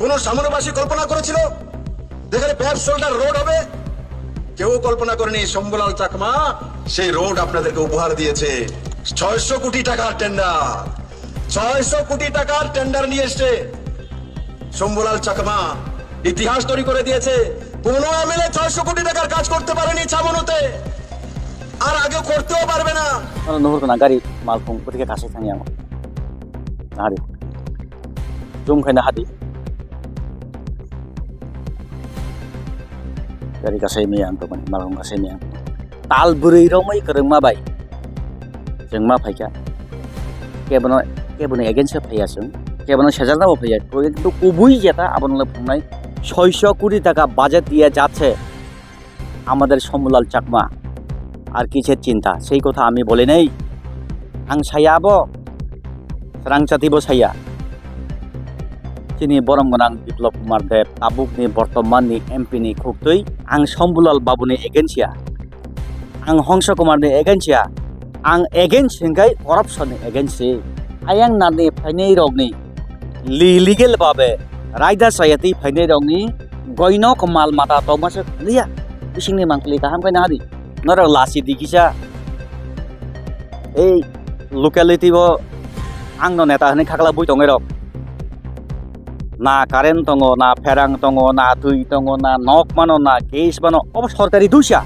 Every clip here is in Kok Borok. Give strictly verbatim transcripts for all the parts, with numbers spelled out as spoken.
কোনো সামনবাসী কল্পনা করেছিল যেখানে ব্যাব শোল্ডার রোড হবে? কেউ কল্পনা করেনি শম্ভুলাল চাকমা সেই রোড আপনাদেরকে উপহার দিয়েছে। ছয়শো কোটি টাকার টেন্ডার, ছয়শো কোটি টাকার টেন্ডার নিয়ে এসছে শম্ভুলাল চাকমা, ইতিহাস তৈরি করে দিয়েছে। কোনো এমএলএ ছয়শো কোটি টাকার কাজ করতে পারেনি ছামনুতে, আর আগে করতেও পারবে না। Ano nuhur kana gari malkhung bwtwi khe kasai thangya. Nari. Zoom khaina hadi. Gari kasai miyang to mani, malkhung kasai miyang. Tal bwrwi romwi kwrwngma bai. Chwng ma phaikha. Kebono, keboni against o phaiya chwng. Kebono sejakna bo phaiya. Kintu kubui jeta abono le phungnai. ছয়শো কোটি টাকা বাজেট দিয়ে যাচ্ছে আমাদের শম্ভুলাল চাকমা। আর কিসের চিন্তা? সেই কথা আমি বলি নাই। Ang saya abo, Srangchati bo saya. Chini borom gwnang Biplab Kumar Deb, tabukni bortomanni M P ni khuktwi, ang Shambhulal Babuni against ya. Ang Hongso Kumar ni against ya. Ang against hingkai corruption ni against se. Ayang nani phainai rokni li-, legal babe raida sayati phainai rokni goino ko mal mata tongma se liya. Bisingni mangpili kaham kai nadi. Norok lasi di kisa. Ei locality bo ang no neta hwnwi khakla bui tongwi rok. Na current tongo, na pherang tongo, na twi tongo, na nok mano, na gas mano, obo sorkari duisa.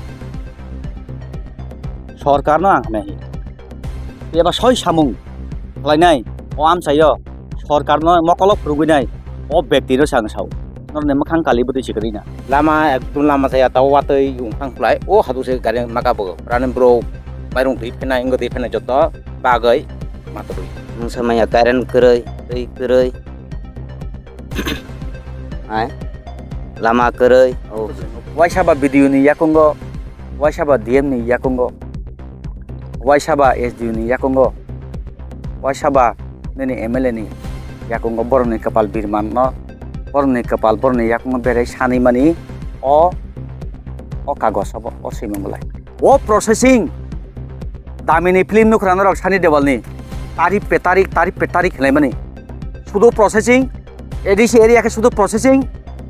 Sorkarno ang hwnwi. Eba soi samung khlainai, o amchaio sorkarno mokolo phurugwinai, o bektino se ang sao. Norokni mwkhang kali bwtwi sikwrwina. Lama ekdom lama saya tao watwi wngkhang khlai, o hadu se gari maka bo. Rani bro, mairung twi phenai, wngwi twi phenai joto bagwi matwi. Mungsa maya current kwrwi, twi kwrwi. Hai, lama kwrwi. Oh. Waisa ba B D O ni yakungo, waisa ba D M ni yakungo, waisa ba S D O ni yakungo, waisa ba nini M L A ni yakungo borokni kwpal birman no, borokni kwpal borokni yakungo berai sanwi mani o, o kagos obo, o swimung bolai. O processing damini film nukra norok Sunny Deol ni tarif pe tarik, tarif pe tarik hinlaimani. Sudu processing, A D C area khe sudu processing,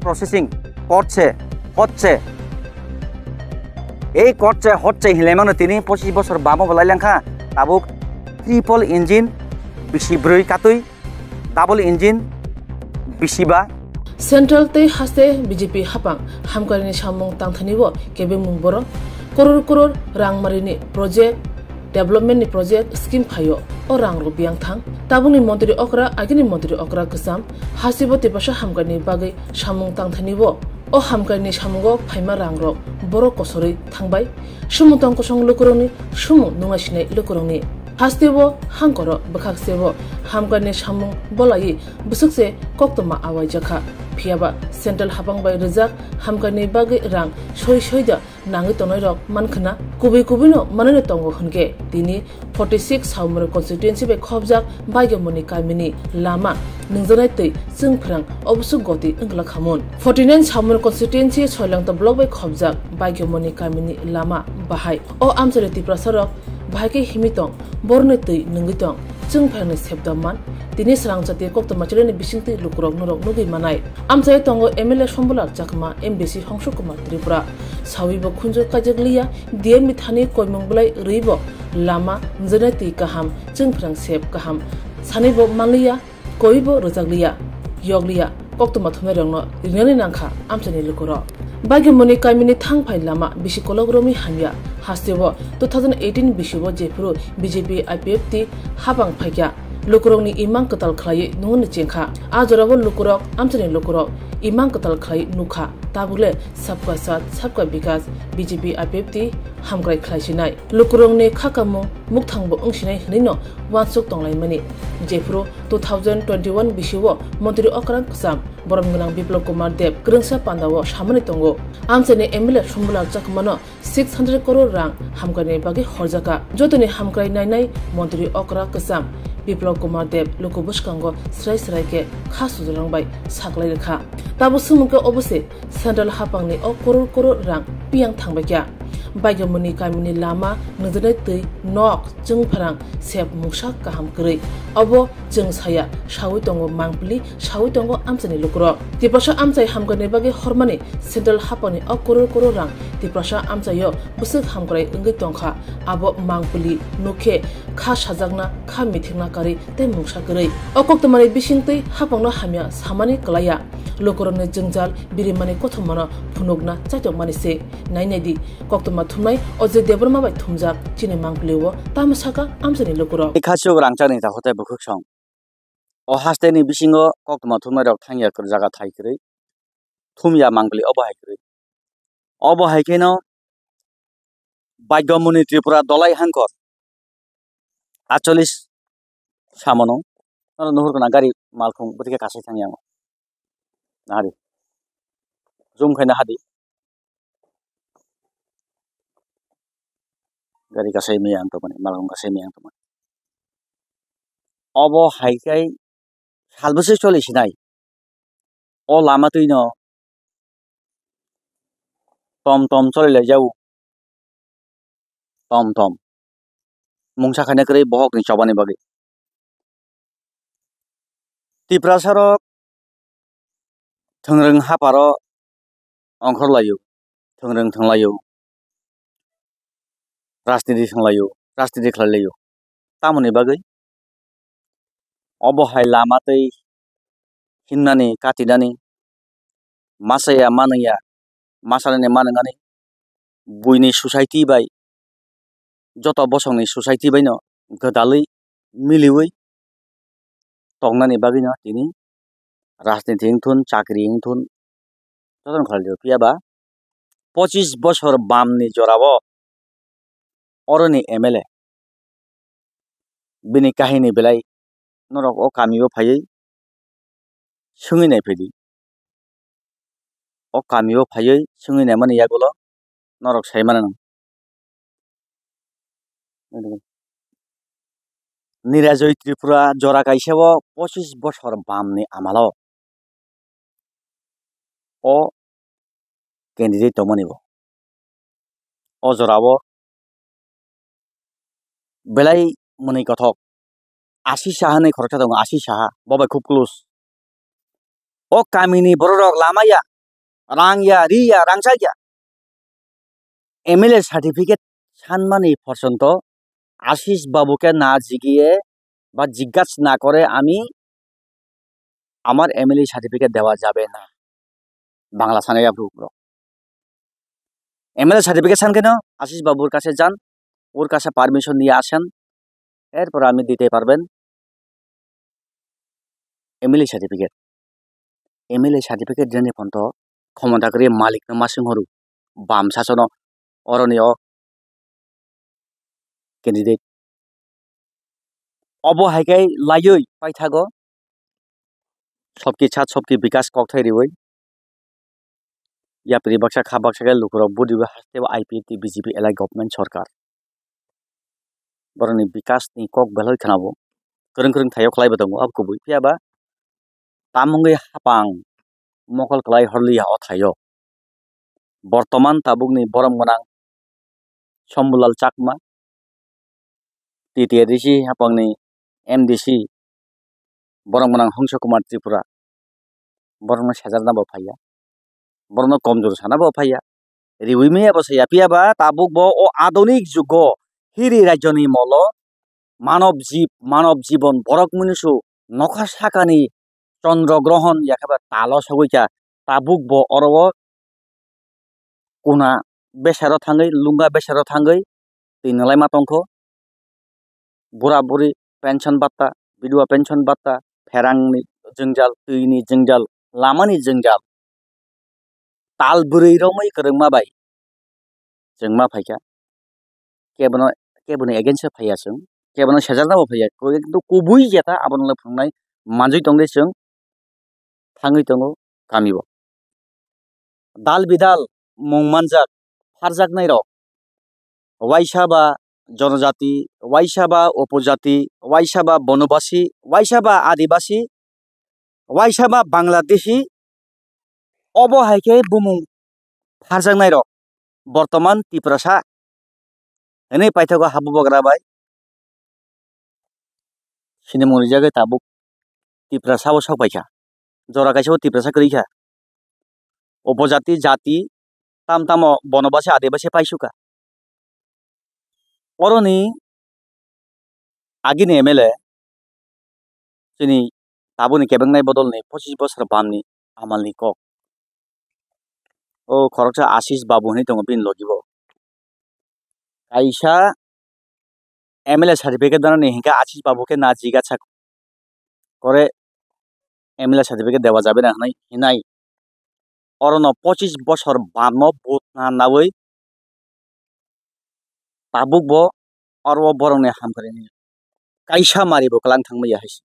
processing, hotse, hotse. Ei hotse, hotse hinlaimano tini pochis bosor bamo bolai langkha, tabuk triple engine, bisi brwi katwi, double engine bisiba. Central tei haste B J P hapang hamkari ni samung tangthani o kebe mung borok koror koror rang mari ni project, development ni project scheme phaio o rang rok biyang thang. Tabuk ni montri okra, agini montri okra kwcham, hasibo Tiprasa hamkari ni bagwi samung tangthani o. O hamkari ni samungo phaima rang rok borok kosorwi thangbai. Sumung tong kosong lukurokni, sumung nungnai sinai lukurokni. Hasteo hangkoro bwkhak sebo hamkari ni samung bolai bwswk se koktwma awai jakha. Phiyaba central hapang bai rwjak hamkari ni bagwi rang soi soi da nangwi tongnai rok mankhwna. Kubui kubui no manwi no tongo hwnkhe tini forty six Saumoni constituency bai khobjak Baigyomoni kamini lama nungjaknai twi chwngphrang obosuk goti wngla khamun. Forty nine Saumoni constituency Soilangta block bai khobjak Baigyomoni kamini lama bahai. O amchaini Tiprasa rok bahai khe himwi tong, borokni twi nungwi tong, chwngphrangni sepdam man. Tini swrang jati koktwma chwraini bisingtwi lukurok norok nugwi manai. Amchai tongo M L A Shambhulal Chakma, M D C Hongsu Kumar Tripura. Sawi bo khunju kaijak liya, D M ni thani koimung bwlai rwi bo lama, nwnjaknai twi kaham, chwngphrang sep kaham sanwi bo manliya, koi bo rwjak liya, yok liya, koktwma thumnairokno rinani nangkha amchaini lukurok. Baigyomoni kamini thangphai lama bisi kolok romwi hamya, hasteo two thousand eighteen bisio jephuru B J P I P F T hapang phaikha, lukurokni imang kwtal khlaiwi nungni chengkha. A jorao lukurok, amchaini lukurok imang kwtal khlaiwi nukha, tabukle Sabka Saath, Sabka Vikas, B J P I P F T hamkrai khlaisinai. Lukurokni kha kamung mukthangbo wngsinai hwnwino uansuk tonglaimani. Jephuru two thousand twenty-one bisio montri okrang kwcham borom gwnang Biplab Kumar Deb kwrwngsa pandao samani tongo. Amchaini M L A Shambhulal Chakmano six hundred crore rang hamkrai bagwi horjakha. Jotoni hamkrai nainai montri okra kwcham Biplab Kumar Deb luku bwskango srai srai khe kha sujurang bai saklai rwkha. Tabuk swngmung khe obo se central hapangni o crore crore rang piyang thangbaikha. Baigamoni kamini lama nungjaknai twi nok chwngpharang sep mungsa kaham kwrwi. Obo chwng saya, saui tongo mangpili, saui tongo amchaini lukurok. Tiprasa amchai hamkrai bagwi hormani central haphangni o koror koror rang Tiprasa amchaio bwswk hamkrai wngwi tongkha. Abo mangpili nukhe kha sajakna, kha mithikna karwi tei mungsa kwrwi. O koktwmani bisingtwi haphangno hamya samani kwlaiya. Lukurokni jwngjal birimani kothomano phunukna chaitokmani se. Nai naidi, koktwma thumnai Ajay Debbarma bai thumjak chini mangpili o tamo saka amchaini lukurok. Khachuk rangchakni takhuk tei bwkhwksong. O hasteni bisingo koktwma thumnairok thangya kwrwi jaga thai kwrwi. Thumya mangpili obo hai kwrwi. Obo hai kheno Baigamoni Tripura Dolai Hangkor atchollis samono. Oro nuhur kana gari malkhung bwtwi khe kasai thangya. Nahari. Zoom khaina hadi. Gari kasai miyang tongmani, malkhung kasai miyang tongmani. Obo hai khe sal bwswk choli sinai. O lama twino tom tom choli lai jago. Tom tom. Mungsa khaina kwrwi bohokni chobani bagwi. Tiprasarok thwngrwng hapharo ongkhorlaio, thwngrwng thwnglaio, rajniti thwnglaio, rajniti khlailaio. Tamoni bagwi obo hai lama tei himnani, katinani, masa ya manwi ya, masa nani manwi nani, buini society bai, joto bosongni society baino gwdalwi miliwi tongnani bagwino tini rajniti wngthun, chakri wngthun, jotono khlai dio. Phiya ba pochis bosor bamni jorao oroni M L A bini kahini belai norok o kamio phaiwi swngwi nai phaidi. O kamio phaiwi swngwi naimani yagulo norok sai mano. Nirajoi Tripura jora kaisa o pochis bosor bamni amalo o candidate tongmani bo. O jorao belai mwnwi kothok. Ashish Saha hinwi khoroksa tongo, Ashish Saha, bo bai khub close. O kamini bororok lama ya, rang ya, ri ya, rangchak ya. M L A certificate sanmani porjonto Ashish Babu ke na jigiye ba jigyas na kore ami আমার M L A certificate দেওয়া যাবে না। Bangla sana ya bro, bro. M L A certificate san keno Ashish Babur কাছে যান, ওর কাছে permission নিয়ে আসেন, এরপর আমি দিতে পারবেন M L A certificate. M L A certificate rwni phanto khomota kwrwi malik no masing horo, bam sasono oroni o candidate. Obo hai khe laiwi paithago sobki chat sobki bikas kokthai riwi yapri baksa kha baksa khe lukurok budi bo haste o I P F T B J P allied government sorkar. Borokni bikas ni kok belai khwnabo kwrwng kwrwng thaio khlai bo tongo abo kubui phiya ba tamungwi hapang mokol kwlai horliya o thaio. Bortoman tabukni borom gwnang Shambulal Chakma, T T A D C hapangni M D C, borom gwnang Hongso Kumar Tripura, borokno sejarna bo phaiya, borokno komjor sana bo phaiya, riwi maya bo saya phiya ba tabuk bo o adunik jugo hiri rajyoni molo manob jib, manob jibon borok munusu nokha sakani chondro grohon yakheba talo sogwi kha tabuk bo oro o kuna besero thangwi, lunga besero thangwi twi nwlaima tongkho. Bura buri pension batta, bidwa pension batta, pherangni jwngjal, twini jwngjal, lamani jwngjal, tal bwrwi romwi kwrwngma bai chwng ma phaikha. Kebono, keboni against o phaiya chwng, kebono sejarna bo phaiya, kintu kubui jeta abono le phunuknai manjui tongde chwng. Thangwi tongo kamio. Dal bidal mung manjak pharjaknairok, waisa ba jonojati, waisa ba upojati, waisa ba bonobasi, waisa ba adibasi, waisa ba Bangladeshi, obo hai khe bumung pharjaknairok bortoman Tiprasa Hwnwi paithago habubagra bai sinimung rijagwi tabuk Tiprasa o sok paikha. Jora kaisa o Tiprasa kwrwi kha. Upojati, jati, tam tamo bono base adibase paisukha. Oroni agini M L A chini tabukni kebengnai bodolni pochis bosor bamni amalni kok. O khoroksa Ashish Babu hinwi tongo bini logi bo. Kaisa M L A certificate danani hinkhe Ashish Babu khe na jiga sak kore M L A certificate dewa jabe na hinwi hinai. Orono pochis bosor bamno vote na nawi tabuk bo oro borokni hamkrai ni kaisa mari bo kwlang thangma ya hai se.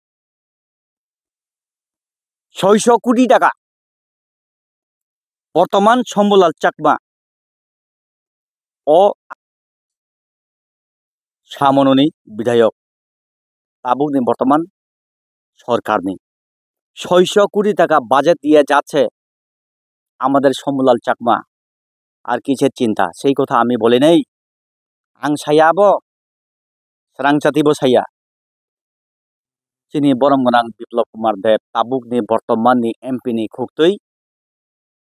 Soiso koti taka bortoman Shambhulal Chakma o Samononi bidhayok tabukni bortoman sorkarni soiso koti taka budget diya jatse amader Shambhulal Chakma ar kichhe chinta, sei kotha ami bole nei. Ang saya abo, srangchati bo saya. Chini borom gwnang Biplab Kumar Deb tabukni bortomanni M P ni khuktwi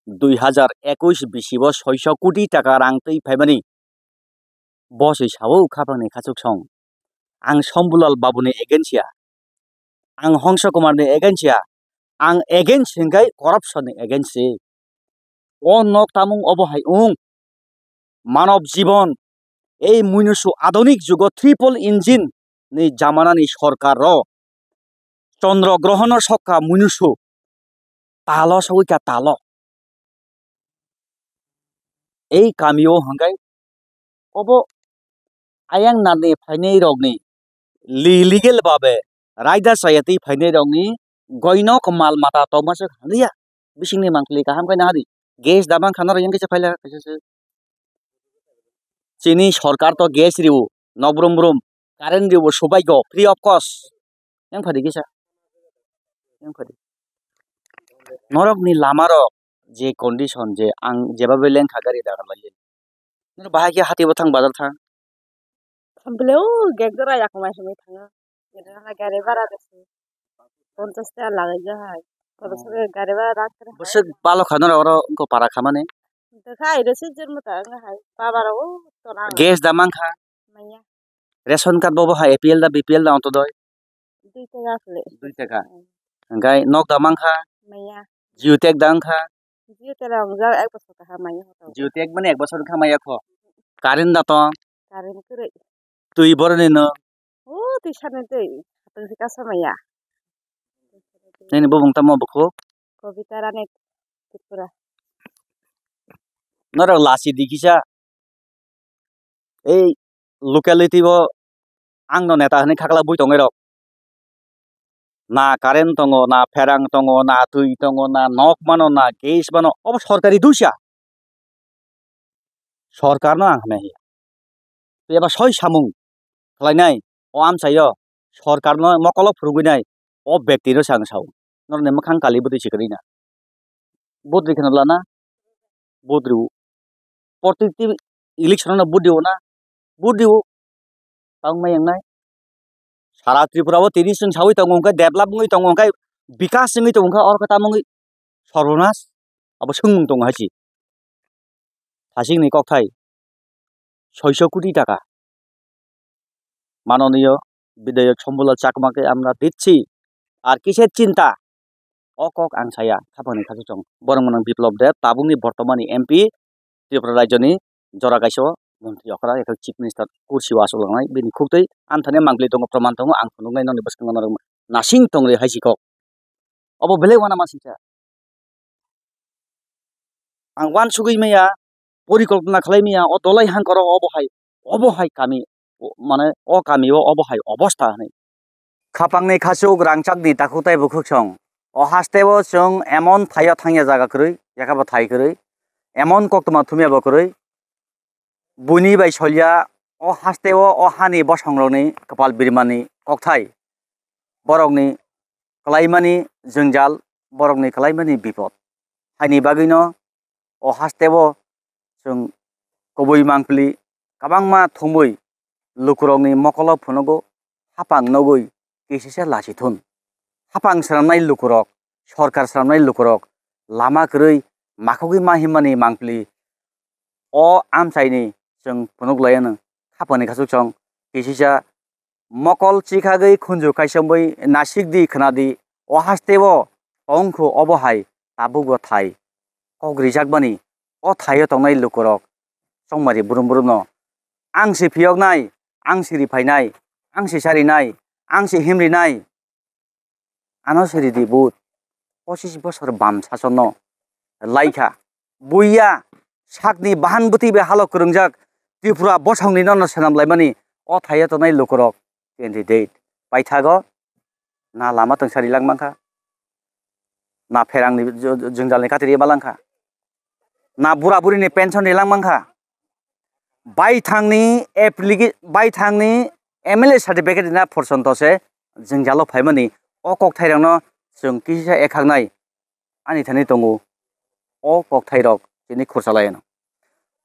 dui hazar ekush bisi bo soiso koti taka rang twi phaimani. Bo se sao khapangni khachuk song. Ang Shambhulal Babuni against ya. Ang Hongso Kumarni against ya. Ang against hinkhai corruption ni against se. O nok tamung obo hai wng. Manob jibon, ei muinusu adunik jugo triple engine ni jamanani sorkar ro Chandra grohono sokha muinusu talo sogwi kha talo. Ei kamio hwnkhai obo ayang nani phainai rokni li-, legal babe raida chaya twi phainai rokni goinok mal mata tongma se hwnliya. Bisingni mangpili kaham khe nahadi. Gas da mankha norok yang kisa phaila kaisa se. Chini sorkar to gas riwo, nok brum brum, current riwo, subai go, free of cost. Yang phadi kisa. Yang phadi. Norok ni lama rok je condition je ang jeba beleng kha gari dagar lai. Nor bahai khe hati bo thang bazar thang. Bele o gek jora yak mai sumai thanga. Gari bhara resi. Ponchas taka lagai ja hai. Koto sore gari bhara rak kare hai. Bwswk balo kha norok oro wngkha para khamani. Dekha hai resi jor mota wngkha hai. Baba rok o tona. Gas da mankha. Manya. Ration card bobo hai A P L da B P L da onto doi. Dui taka khle. Dui taka. Hmm. Hingkai nok da mankha. Manya. Jio tag da wngkha. Jio tag da wngjak ek bosor kaham manya hoto. Jio tag mani ek bosor wngkha maya kho. Current da tong. Current kwrwi. Twi boroni no. O twi sani twi. Twi kasa maya. Nini bubung tamo bukhuk? Kobita Rani Tripura. Norok lasi di kisa. Ei locality o ang no neta hinwi khakla bui tongwi rok. Na current tongo, na pherang tongo, na twi tongo, na nok mano, na gas mano, obo sorkari duisa. Sorkarno ang hamya hiya. Tei eba soi samung khlainai o amchaio sorkarno mokolo phurugwinai o bektino se ang sao. Norokni mwkhang kali bwtwi se kwrwina. Vote rikhe no lana, vote rw. Protiti election no vote rw na, vote rw. Tang mai yang nai. Sara Tripura o tini chwng sawi tongo hwnkhe develop wngwi tongo hwnkhe bikas wngwi tongo hwnkhe oro khe tamo wngwi sorbonas abo swngmung tongo hai se. Thasingni kokthai soiso koti taka. Manoniyo Bidayok Shambhulal Chakma ke amra ditsi. Ar kise chinta? O kok ang saya, khapangni khachuk chong. Borok mwnang Biplab Deb, tabukni bortomani M P, Tripura rajyoni jora kaisa o montri okra, ekhe Chief Minister kursi o achuk langnai, bini khuktwi anthani mangpili tongo, proman tongo, ang phunuknai nokni bwskango norok nasing tongri hai si kok. Obo belai uanama singcha. Ang uansugwi maya, porikolpona khlai maya, o dolai hangkoro obo hai, obo hai kami, o, mane o kami o obo hai obostha hinwi. Khapangni khachuk rangchakni takhuk tei bukhuk song. O haste o chwng emon thaio thangya jaga kwrwi, yakha bo thai kwrwi, emon koktwma thumya bo kwrwi. Buini bai solya o haste o, o hani bosongrokni kwpal birmani kokthai, borokni kwlaimani jwngjal, borokni kwlaimani bipod. Haini bagwino o haste o chwng kubui mangpili kwbangma thumwi lukurokni mokolo phunugo, hapang nugwi kisisa lachithun. Hapang swnamnai lukurok, sorkar swnamnai lukurok lama kwrwi makhugwi ma himmani mangpili o amchaini chwng phunuk laianw. Khapangni khachuk chwng kisisa mokol chikhagwi khunju kaisa wngwi nasikdi khwnadi, o hasteo tongkhu obo hai tabukbo thai kok rijakmani o thaio tongnai lukurok chongmari brum brumno ang se phiyoknai, ang se riphainai, ang se charinai, ang se himrinai. Ano siri di but, pochis bosor bam sasono laikha. Buiya sakni bahan bwtwi bai halo kwrwngjak Tripura bosongni nono swnam laimani o thaio tongnai lukurok candidate. Paithago na lama tongsa rilak mankha, na pherangni jw-, jw-, jwngjalni kati ri malangkha, na bura burini pension rilak mankha. Baithangni applica-, baithangni M L A certificate rina phorsonto se jwngjalo phaimani o kokthairokno chwng kisa ekhaknai ani thani tongo. O kokthairok chini khursa laiano.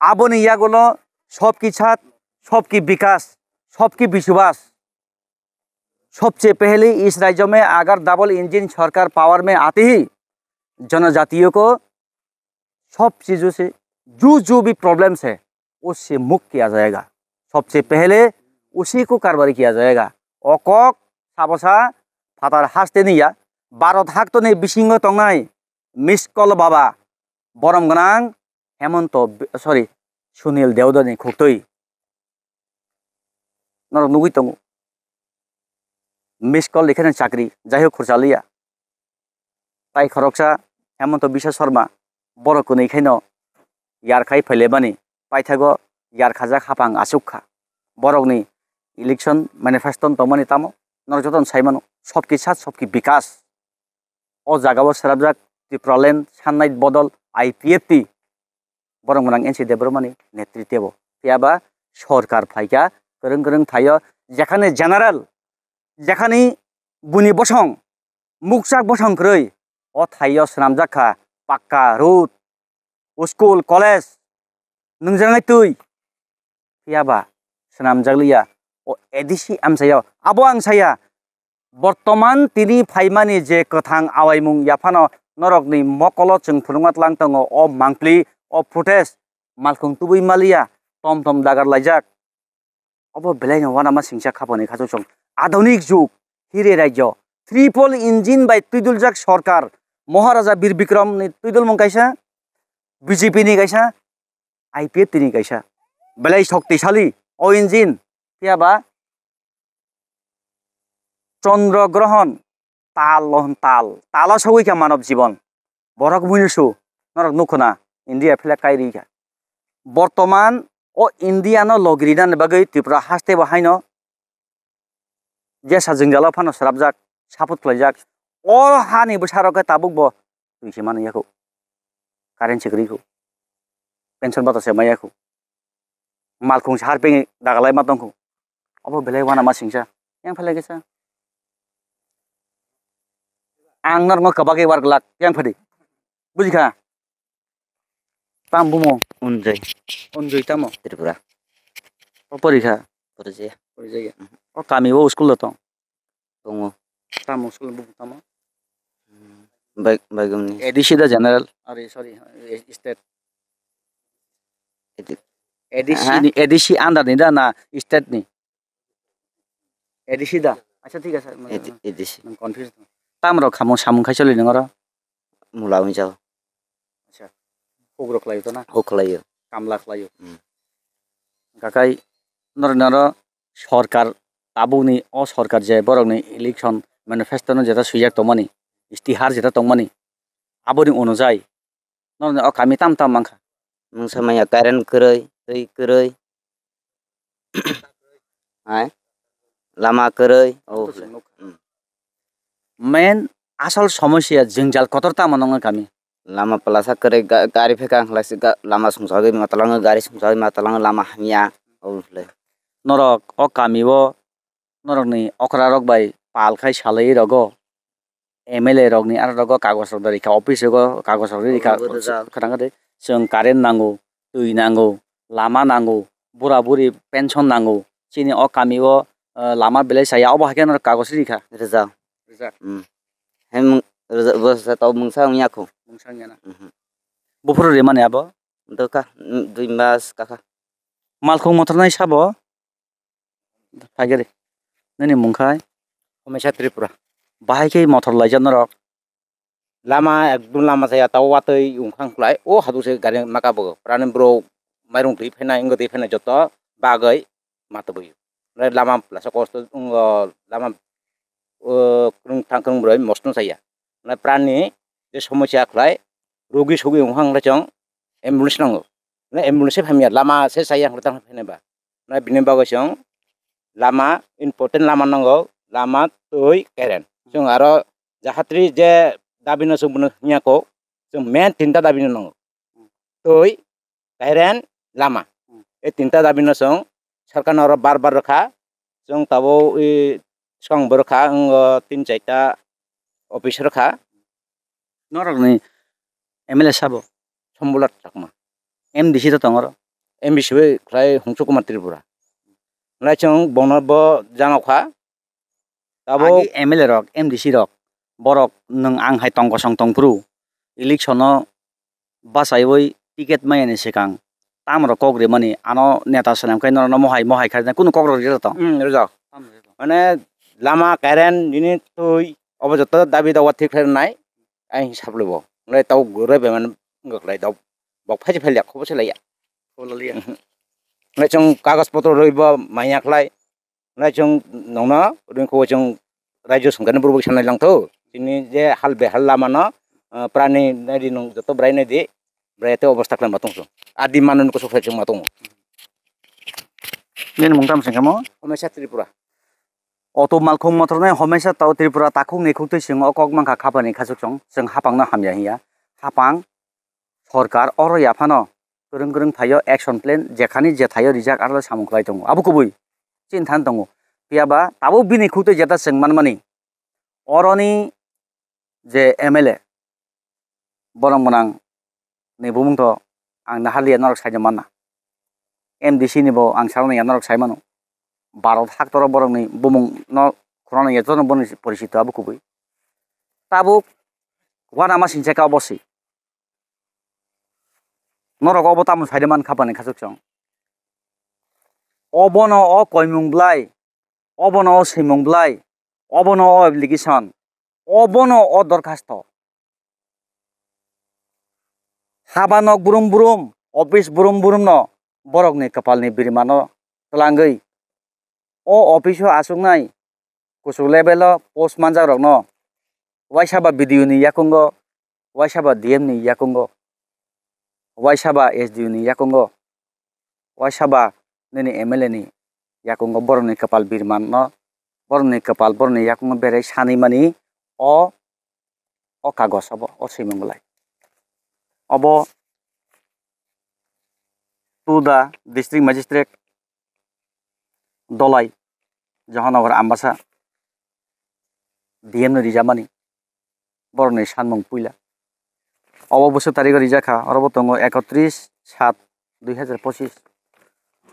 Aboni yagulo sobki sat, sobki bikas, sobki biswas. सबसे पहले इस राज्य में अगर double engine सरकार पावर में आती ही, जनजातियों को सब चीजों से जो जो भी प्रॉब्लम्स है उससे मुक्त किया जाएगा। सबसे पहले उसी को कार्रवाई किया जाएगा। Okok sabosa phatar haste niya, Bharat haktoni bisingo tongnai miskol baba borom gwnang Hemonto, sorry, Sunil Deodani khuktwi. Norok nugwi tongo. Miss call rikhe nang chakri, jai hok khursa liya. Tai khoroksa Hemonto Biswa Sharma, borok kwnwi khaino yarkhai phailaimani, paithago yarkhajak hapang achuk kha. Borokni election manifesto tongmani tamo, norok jotono sai mano, sobki sat sobki bikas. O jagao srapjak Tipraland Sunlight Bodol I P F T, borok gwnang N C Debbarmani netritebo. Phiya ba sorkar phaikha, kwrwng kwrwng thaio, jekhani general, jekhani buni bosong, mukchak bosong kwrwi, o thaio swnamjak kha pakka road, school, college, nungjaknai twi. Phiya ba swnamjak liya, o A D C amchaio. Abo ang saya, bortoman tini phaimani je kwthang awaimung yaphano norokni mokolo chwng phunukma tlang tongo, o mangpli, o protest, malkhung tubui maliya, tom tom dagar laijak. Obo belaino uanama singcha khapangni khachuk chwng. Adhunik jug, hire rajyo, triple engine bai twiduljak sorkar, Maharaja Bir Bikramni twidulmung kaisa, B J P ni kaisa, I P F T ni kaisa. Belai shoktisali o engine. Phiya ba Chandra Grohon, tal lo hwn tal. Talo sogwi kha manob jibon. Borok buino su, norok nukho na, India flag kai ri kha. Bortoman o India no logi rinani bagwi Tripura haste bo haino jesa jwngjalo phano srapjak, support khlaijak. O hani bwsarok khe tabuk bo twi se mani yakho. Current se kwrwi kho. Pension bata se maya kho. Malkhung se harping dagalai ma tongkho. Obo belai uanama singcha. Yang phalai kisa. Ang norokno kwbagwi war glak. Yang phadi. Bujikha? Tam bumo? Unjoi. Unjoi tamo? Tripura. O porikha? Porikha. Porikha. O kami o school lo tong? Tongo. Tamo school bumo tamo? Bai-, baigumni. A D C da general? Are, sorry, eh, state. A D C. A D C Ha? Ni, A D C under ni da na state ni? A D C da. Acha, thik ase. A D C. Nang confuse. Tamrok khamung samung khai choli nang oro? Mula wng jao. Acha. Huk rok lai to na? Huk lai yo. Kamla khlai yo. Hmm. Kakai nor noro sorkar tabukni o sorkar je borokni election manifesto no jeta swijak tongmani, istihar jeta tongmani, aboni onujai norokni o kami tam tam mankha. Mungsa maya current kwrwi, twi kwrwi. Hai? Lama kwrwi. Oh, hmm. Main asol somosya jwngjal kotor tamo nongni kami? Lama plasa kwrwi, ga-, gari phekha ang khlai se ga-, lama sumsagwi ma talango, gari sumsagwi ma talango, lama hamya. Oh, le. Norok o kami o norokni okra rok bai pal khai salai rogo. M L A rokni aro rogo kagoj rok da rikha, office rogo kagoj rok rikha. Obo da. Khwrang de, chwng current nango, twi nango, lama nango, bura buri pension nango. Chini o kami o, eh, lama belai chaya, obo hai khe norok kagoj rikha. Rijak. Rijak. Hmm. Hem rijak, bo se tau mungsa wngya kho. Mungsa wngya na. Mhm. Buphuru rimani abo? Doka, mm, dui mas kakha. Malkhung motor nai sabo? Phaigari. Nini mung khai? Homesa Tripura. Bahai khe motor laijak norok? Lama ekdom lama saya tao watwi wngkhang khlai. O hadu se gari maka bo. Prani bro mairung twi phainai, wngwi twi phainai joto bagwi matwi. Lama plasa kosto wng, lama, o, kwrwng thang kwrwng bwrwi mosno saya. Prani je somosya khlai, rogi sogi wngkhang khlai chwng ambulance nango. Ambulance se phaimya, lama se saya wngkha tang phainai ba. Bini bagwi chwng lama, important lama nango, lama, twi, current. Chwng aro jahatri je dabi no chwng bono hwnyakhwk, chwng main tinta dabi no nango. Twi, current, lama. Hmm. E tinta dabi no chwng sarkar no oro bar bar rwkha. Chwng tabuk i swkang bo rwkha, wng, o, tin chaita office rwkha. Norokni M L A sabo? Sombula Chakma. M D C to tongo oro? M D C bai khlai Hongsu Kumar Tripura. Nai chwng bono bo janokha. Tabuk agi M L A rok, M D C rok, borok nwng ang hai tong kosong tong phuru, election no bachaiwi ticket maya ni swkang tamrok kok rimani, ano neta swnam khai norokno mohai mohai khai kunu kok rok rijak tong? Hmm, rijak. Mane lama, current, nini twi, obo joto dabi dawa thik khlai rwnai, ang hisab laibo. Nai tau gurui bai mani wngkha khlai tau. Bok phaisi phailia, khobo se laiya. Khobo laiya. Mhm. Nai chwng kagoj potro rwibo manya khlai. Nai chwng nongno ringkho chwng raijo songkani borok sanai langtho. Chini je hal behal lama no, ah, prani naidi nong joto bwrai naidi, bwrai te obostha khlai ma tongso. Adi manun kusuk sai chwng ma tongo. Nini mung tamo sengkamo? Homesa Tripura. Auto malkhung motor nai homesa tao Tripura takhuk ni khuk twi chwng o kok mankha khapani khachuk chwng. Chwng hapang no hamya hiya. Hapang sorkar oro yaphano kwrwng kwrwng thaio, action plan jekhani jethaio rijak, arlo samung khlai tongo. Abo kubui chini thani tongo. Phiya ba tabuk bini khuk twi jeta chwng manmani, oroni je M L A, borok mwnang ni bumung to ang naharliya, norok saida manna. M D C ni bo ang salnaya, norok sai mano. Bharat haktoro borok ni bumung no khorang ya, jotono boni porichito abo kubui. Tabuk uanama singcha ka obo si. Norok obo tamo saida man khapani khachuk chwng. Obono o koimung bwlai, obono o swimung bwlai, obono o application, obono o dorkhasto. Haba nok brum brum, office brum brum no borokni kwpalni birmano twlangwi o office o achuknai kuchuk level o post manjak rokno waisa ba B D O ni yakungo, waisa ba D M ni yakungo, waisa ba S D O ni yakungo, waisa ba nini M L A ni yakungo borokni kwpal birmano, borokni kwpal, borokni yakungo berai sanwi mani o, o kagos obo, o swimung bwlai. Obo to the district magistrate Dolai, Johanagar Ambasa, D M no rijamani, borokni sanmung puila. Obo bwswk tarigo rijak kha, oro bo tongo ekotris sat dui hazar pochis.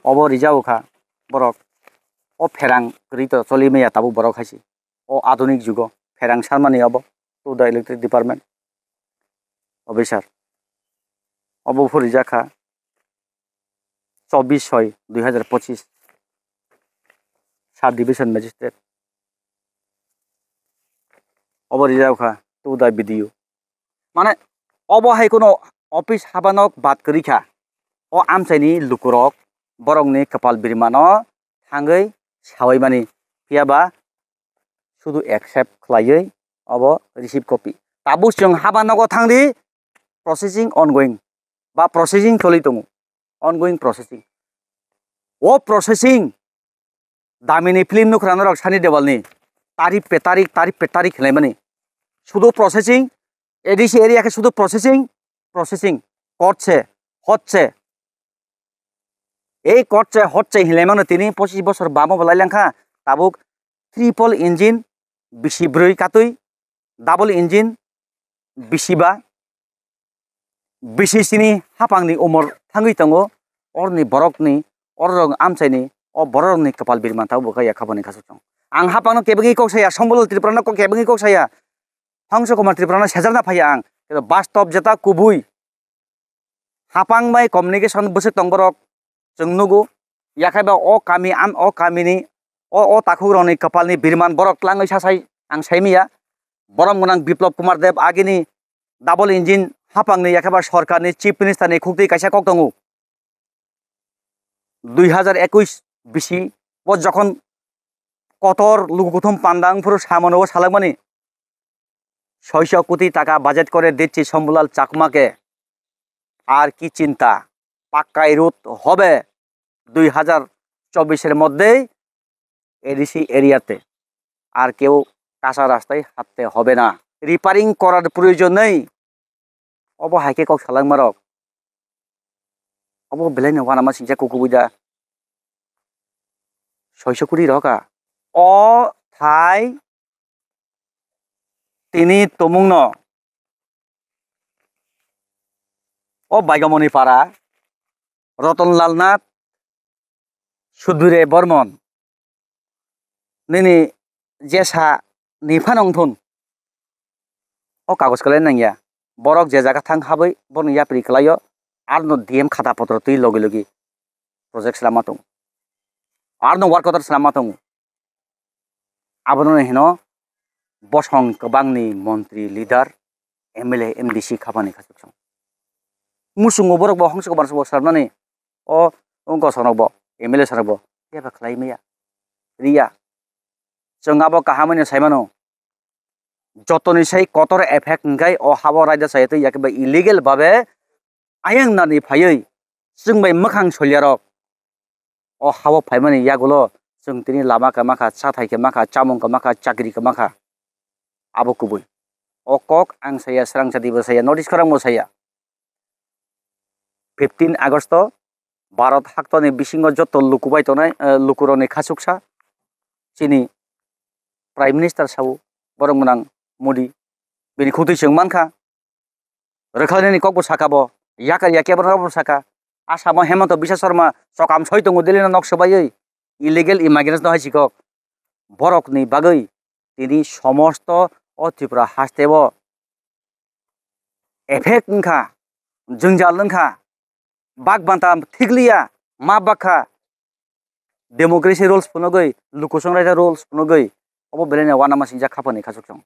Obo rijao kha borok, o pherang kwrwi to choli maya tabuk borok hai se. O adhunik jugo pherang sanmani obo, to the electric department officer. Obo phuri jakha chobbish soi dui hazar pochis, sub division magistrate. Obo rijak kha to the B D O. Mane obo hai kono office habanok bad kwrwi kha. O amchaini lukurok borokni kwpal birmano thangwi sawi mani, phiya ba sudu accept khlaiwi obo receive copy. Tabuk chwng haba nogo thangdi, processing ongoing ba processing choli tongo, ongoing processing. O processing damini film nukra norok Sunny Deol ni, tarik pe tarik, tarik pe tarik hinlaimani, sudu processing, A D C area khe sudu processing, processing, court se, hot se, Ei court se hot se hinlai mano tini pochis bosor bamo bo lai langkha, tabuk triple engine bisi brwi katwi, double engine bisi ba, bisi sini hapang ni umor thangwi tongo, orni borok ni Orok amchaini o bororokni kwpal birman tabuk bo kha ya khapani khasuk chwng. Ang hapangno kebengwi kok saya, Sambulal Tripurano kok kebengwi kok saya, Hangso Kumar Tripurano sejakna phaiya ang. Kebo bastob jeta kubui hapang bai communication bwswk tong borok chwng nugo. Yakhai ba o kami am o kamini o, o takhukrokni kwpalni birman borok tlangwi sasai ang saimanya. Borom gwnang Biplab Kumar Deb agini double engine hapangni yakhai ba sorkarni chief minister ni khuktwi kaisa kok tongo. Dui hazar ekush bisi o jokhon kotor luku kuthum panda wngphuru samano o salakmani soiso koti taka budget kore dicchi Shambhulal Chakma ke, ar ki chinta, pakkai road hobe dui hazar chobbish er moddhei A D C area te, ar keu kacha rastai hatte hobe na, repairing korar proyojon nei. Obo hai khe kok salangmarok. Obo belai no uanama singcha kukubui da. Soiso kuri rok a. O thai tini tumung no. O Baigamoni para Roton Lal Nath Sudire Bormon, nini jesa ni phano wngthun. O kagoj kwlai nangya. Borok je jaga thang habwi bono yapri kwlaio, arno D M khata potro twi logi logi project swnamma tongo. Arno work order swnamma tongo. Abono hino bosong kwbangni montri, leader, M L A, M D C khapani khasuk song. Musungo borok bo hongse kobar sabo swnamnani o, o gosonok bo, M L A sanok bo, yaba khlai maya, riya. Chwng abo kaham hwnwi sai mano. Jotoni sai kotor effect hwnkhe o habo raida chaya twi yakhe bai illegal babe ayang nani phaiwi chwng bai mwkhang solyarok o habo phaimani yagulo chwng tini lama khe makha, chathai khe makha, chamung khe makha, chakri khe makha. Abo kubui. O kok ang saya, srangsa dibo saya, notice khorang bo saya. Fifteen August o Bharat haktoni bisingo joto luku bai tongnai, eh, lukurokni khasuksa chini Prime Minister sao, borok mwnang Modi, bini khutui chwng mankha. Rwkhalnani kokbo saka bo, yakar yakya borok bo saka. Asamo Hemanta Biswa Sarma chokam soi tongo Delhi no nok swbaiwi, illegal immigrants no hai si kok. Borokni bagwi tini somosto o Tripura haste o effect wngkha, jwngjal wngkha, bak banta thikliya, ma bakha, democracy rules phunugwi, lukusong raida rules phunugwi, obo belai no uanama singjak khapani khasuk song.